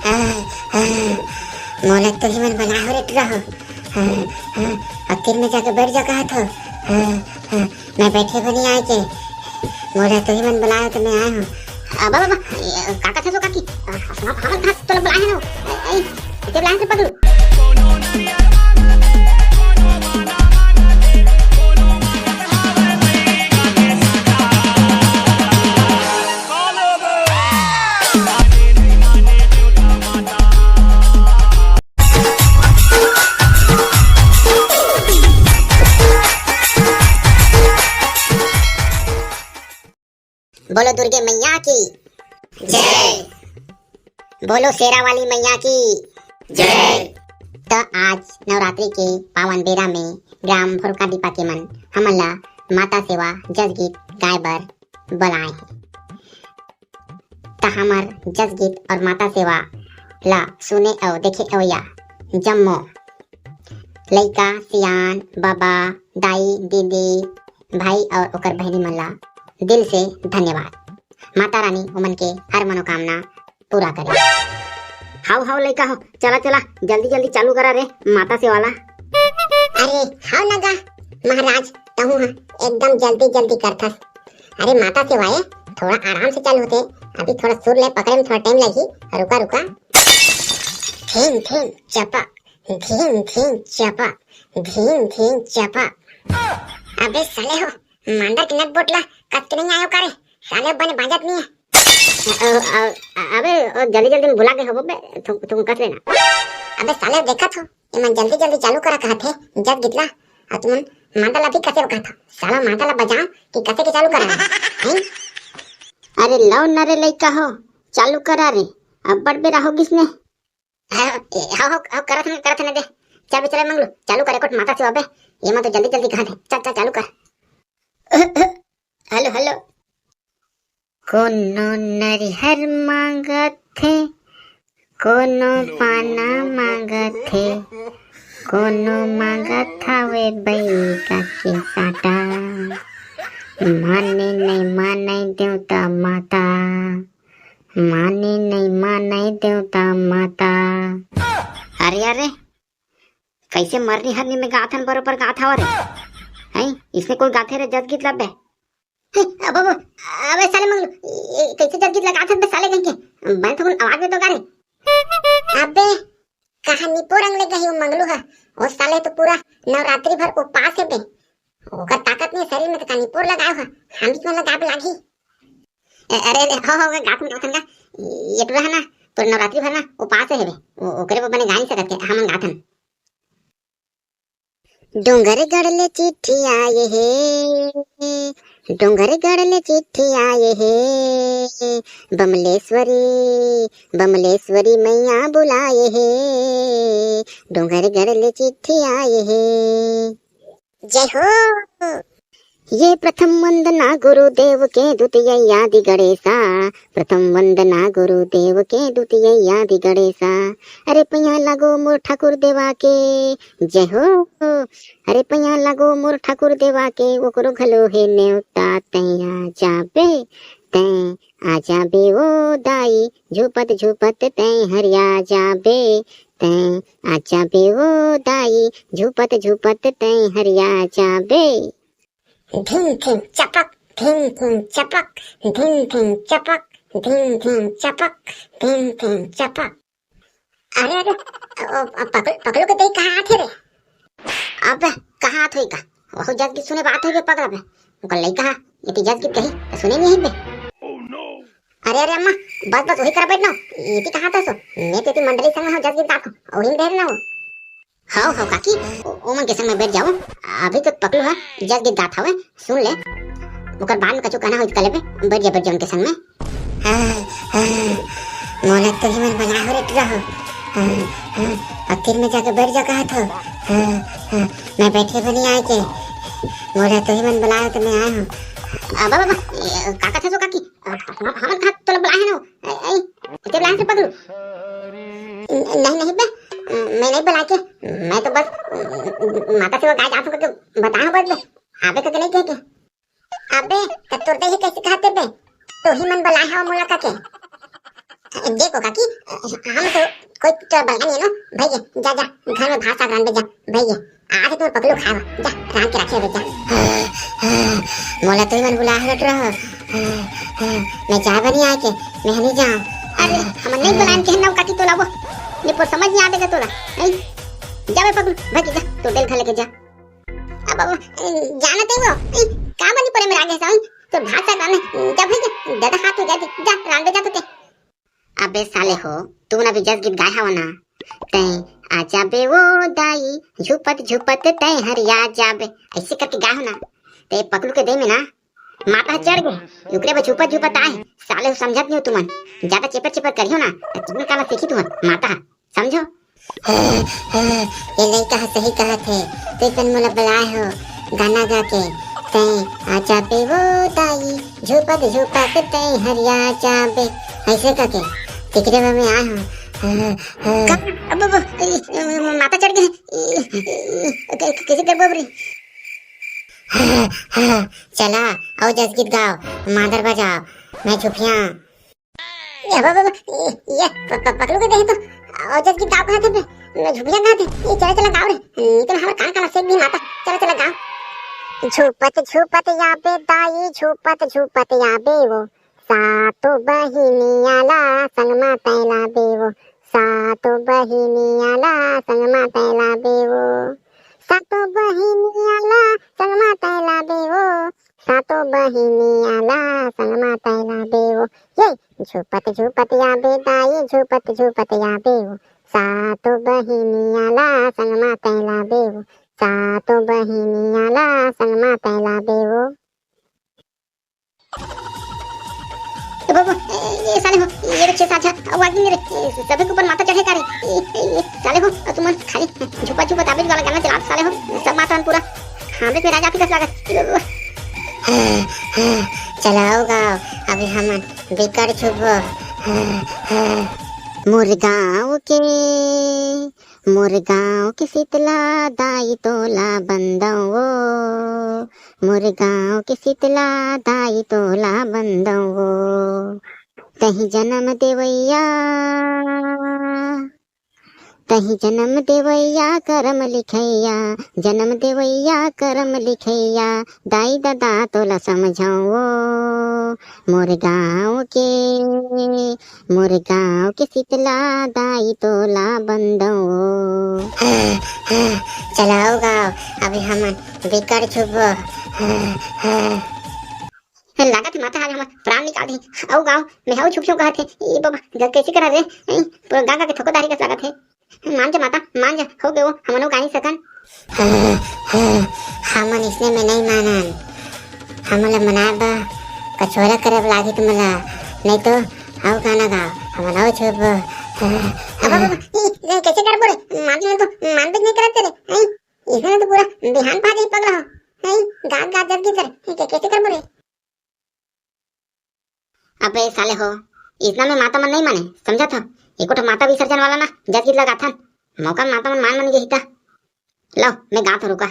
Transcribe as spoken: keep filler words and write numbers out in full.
हाँ, हाँ, मोला तो ही मन बना हो रे टुरा हो। हाँ, हाँ, अब तीर में जाके बैठ जा कहा थो। हाँ, हाँ, मैं बैठे बनी आए के। मोला तो ही मन बुलायो तो मैं आए हूँ। अब बाबा, का कथा सो काकी? हमर कहा तोला बुलाए है ना। ए, ए, ते बुलाए से पगलू। बोलो दुर्गे मैया की जय। बोलो शेरा वाली मैया की जय। तो आज नवरात्रि के पावन बेरा में ग्राम भोरका दीपा के मन हमन ला माता सेवा जस गीत गाए बर बुलाए हैं। त हमर जस गीत और माता सेवा ला सुने अउ देखे अवैया जम्मो लइका, सियान, बाबा, दाई, दीदी, भाई और ओकर बहिनी मन ला दिल से धन्यवाद। माता रानी ओमन के हर मनोकामना पूरा करे। हाव, हाव लइका हो, चला, चला, जल्दी, जल्दी चालू करा रे माता सेवा ला। अरे, हाव ना गा, महाराज, तहूँ ह एकदम जल्दी, जल्दी करथस। अरे माता सेवा ए, थोड़ा आराम से चालू होथे, अभी थोड़ा सुर ले पकड़े में थोड़ा टाइम लगही। रुका, रुका। धीम धीम चपक, धीम धीम चपक, धीम धीम चपक। अबे साले हो, मांदर के नट बोट ला कस के नहीं आयो करे? साले बने बाजत नहीं है। अ, अ, अबे, ओ, जल्दी जल्दी में भुला गए हो बे, तुम, तुम कस लेना। अबे साले देखत हो, एमन जल्दी जल्दी चालू करा कहत हे, जस गीत ला, अउ तुमन मांदर ला भी कसे कहत हो। साला मांदर ला बजाओ कि कसे के चालू करा है, हैं? अरे लव न रे लइका हो, चालू करा रे, अब्बड़ बेरा हो गिस ने। हाँ, ए, हाँ, हाँ, हाँ, करत हन, करत हन दे। चल बे, चल मंगलू, चालू कर, एक माता सेवा बे। एमन तो जल्दी, जल्दी कहत हे। चल, चल, चालू कर। Hello, hello. कोनो नरिहर मांगत हे, कोनो पाना मांगत हे, कोनो मांगत हवे बइगा के साटा। माने नहीं, माने देवता माता। माने नहीं, माने देवता माता। अरे, अरे, कैसे मरनी हरनी में गाथन बरोबर गाथा रे? हैं? इसमें कोई गाथे रे जस गीत ला बे? अब, अब, अबे साले मंगलू, ये कैसे जस गीत ला गाथन बे साले कहीं के? मैं तो आवाज में तो गा रे। अबे, कहा निपोर अंग ले गही वो मंगलू हा? वो साले तो पूरा नवरात्रि भर उपास है बे। ओकर ताकत नहीं शरीर में, तो का निपोर लगायो हा? हम भी तो लगाबे लागी। ए, अरे, अरे, हो, हो, गाथन, गाथन का, ये टुरा है ना, पूरा नवरात्रि भर ना, उपास है बे। वो, ओकरे वो बने गा नहीं सकत के, हम गाथन। डोंगरगढ़ ले चिट्ठी आए हे, डोंगरगढ़ ले चिट्ठी आए हे, बमलेश्वरी, बमलेश्वरी मैया बुलाए हे, डोंगरगढ़ ले चिट्ठी आए हे। जय हो। ये प्रथम वंदना गुरुदेव के, द्वितीय आदि गणेशा। प्रथम वंदना गुरुदेव के, द्वितीय आदि गणेशा। अरे पैया लागो मोर ठाकुर देवा के, जय हो। अरे पैया लागो मोर ठाकुर देवा के, ओकरो घलो हे नेवता, तैं आ जाबे, तैं आ जाबे ओ दाई, झूपत झूपत तैं हरिया जाबे, तैं आ जाबे ओ दाई, झूपत झूपत तैं हरिया जाबे। धिन धिन चपक, धिन धिन चपक, धिन धिन चपक, धिन धिन चपक, धिन धिन चपक। अरे, अरे, ओ, ओ, पकल-, पकलू के दई कहाँ आथे रे? अबे, कहाँ आथे का? वहू जस गीत सुने बात होई बे पगला बे। ओकर लइका हा, ये तो जस गीत कही, तो सुने नहीं है बे। अरे, अरे अम्मा, बस, बस, वही कर बैठ ना। ये तो कहाँ था सो? मैं तो इतनी मंडली संग में हूँ, जस गीत गात हूँ, वही में रह ना हो। हाव, हाव काकी, ओ, ओमन के संग में बैठ जाओ। अभी तो पकलू हा जस गीत गात हवे, सुन ले। ओकर बाद में कछु कहना होई त कह लेबे, बैठ जा, बैठ जा उनके संग में। हाँ, हाँ, मोला तो ही मन बना हो रे टुरा हो। हाँ, हाँ, अब तीर में जाके बैठ जा कहा थो। हाँ, हाँ, मैं बैठे बनी आए के। मोला तो ही मन बुलायो तो मैं आए हूँ। आ, बाबा, बाबा, ए, का कथा सो काकी? हमन कहा तोला बुलाए है ना, ए, ए, ते बुलाए से पगलू। नहीं, नहीं बे, मैं नहीं बुलाए के, मैं तो बस माता से वो गाय जात हूँ करके बताया हूँ बस बे, आबे करके नहीं कह के। अबे, त तोर दे ही कैसे कहते बे? तो ही मन बुलाए है मोला करके। देखो काकी, हम तो कोई तो बलगा नहीं नो। भइया, जा, जा, घर में भात साग रांध दे, जा। भइया, आज तो पकलू खावा, जा, रांध के रखे, जा। मोला तुमन बुलाए हव रहो। मैं जाबे नहीं आके, मैं नहीं जाऊँ। अरे, हम नहीं बुलाएन के ना काकी तोला वो। ये पर समझ नहीं आते का तोला? नहीं? जा बे पकलू, भाग जा, तो तेल घर लेके जा। अब, अब, जाना ते वो, ए, का बनी पड़े मेरा आगे से, ए, तो भात साग रांधे, जा भाई जा, दादा हाथ हो जाते, जा, रांधे जा तो ते। अबे साले हो, तू ना भी जस गीत गाए हवा ना, तै आ जाबे वो दाई, झुपत झुपत तै हरिया जाबे, ऐसे करके गाए हो ना, ते पकलू के दे में ना, माता चढ़ गए, ओकरे बा झुपत झुपत आए, साले हो समझत नहीं हो तुमन, ज्यादा चेपर चेपर करियो ना, तो तुमन काला सीखी तुमन, माता, समझो? ये लइका ह सही कहत हे, तू कन मोला बुलाए हो गाना गा के, तै आ जाबे वो दाई, झुपत झुपत तै हरिया जाबे, ऐसे करके तिकरे में मैं आए हूँ। का? अब, अब, ए, ए, माता चढ़ गए, ए, ए, ए, कै-, कैसे करबो अब रे? चला, आओ जस गीत गाओ, मादर बजाओ, मैं झुपिया। ये बाबा, ये, ये प-, प-, पकलू के देखे तो, और जस गीत गाओ कहत हे बे, मैं झुपिया कहत हे, ये चला, चला गाओ रे, नहीं तो हमारा कान काला सेक दी माता, चला, चला गाओ। झुपत झुपत आबे दाई, झुपत झुपत आबे वो, सातो बहिनिया ला संग मा तै लाबे वो, सातो बहिनिया ला संग मा तै लाबे वो, सातो बहिनिया ला संग मा तै लाबे वो, सातो बहिनिया ला संग मा तै लाबे वो। ये झुपत झुपत आबे दाई, झुपत झुपत आबे वो, सातो बहिनिया ला संग मा तै लाबे वो, सातो बहिनिया ला संग मा तै लाबे वो। ए बाबा, ए, ये साले हो, ये रे छे साझा, अब आगे मेरे, ए, सभी के ऊपर माता चढ़े का रे। ए, ए, ए, साले हो, अब तुमन खाली झुपा झुपा ताबीज वाला गाना चला साले हो, सब माता पूरा हमरे पे राजा फिकस लागत। ए बाबा। हाँ, हाँ, चलाओ गाओ, अभी हमन बिकट छुबो। हाँ, हाँ। मोर गाँव के, मोर गाँव के शीतला दाई तोला बंदव वो, मोर गाँव के शीतला दाई तोला बंदव वो। तहीं जन्म देवैया, तहीं जन्म देवैया करम लिखैया, जन्म देवैया करम लिखैया, दाई ददा तोला समझव वो, मोर गाँव के, मोर गाँव के शीतला दाई तोला बंदव वो। हाँ, हाँ, चलाओ गाओ, अभी हमन बिकट छुबो। हाँ, हाँ। लागत हे माता हा हमर प्राण निकाल दे। अउ गाँव में हव छुप छुप कहत हे। ए बाबा, ग-, कैसे करा रे? ए, पूरा गा गा के थोको दारी कस लागत हे। मान जा माता, मान जा, हो गए वो, हमनो गा नहीं सकन। हाँ, हाँ, हमन इसने में नहीं मानन। हमन ला मनाए बा, कछोरा करे ला लागी तुमन ला, नहीं तो अउ गाना गाओ, हमन अउ छुप। हाँ, अब, अब, हाँ। ई, ई, कैसे करबो रे? मान नहीं तो, मान भी नहीं करत रे। ए, इसने तो पूरा बिहान पा जाई पगला हो। ए, गात गात जस गीत रे। ए, कै-, कैसे करबो रे? अबे साले हो, इसना में माता मन नहीं माने, समझत हो? एको ठो माता विसर्जन वाला ना जस गीत ला गाथन, मौका माता मन मान मन गे ही ता। लो, मैं गात हो रुका।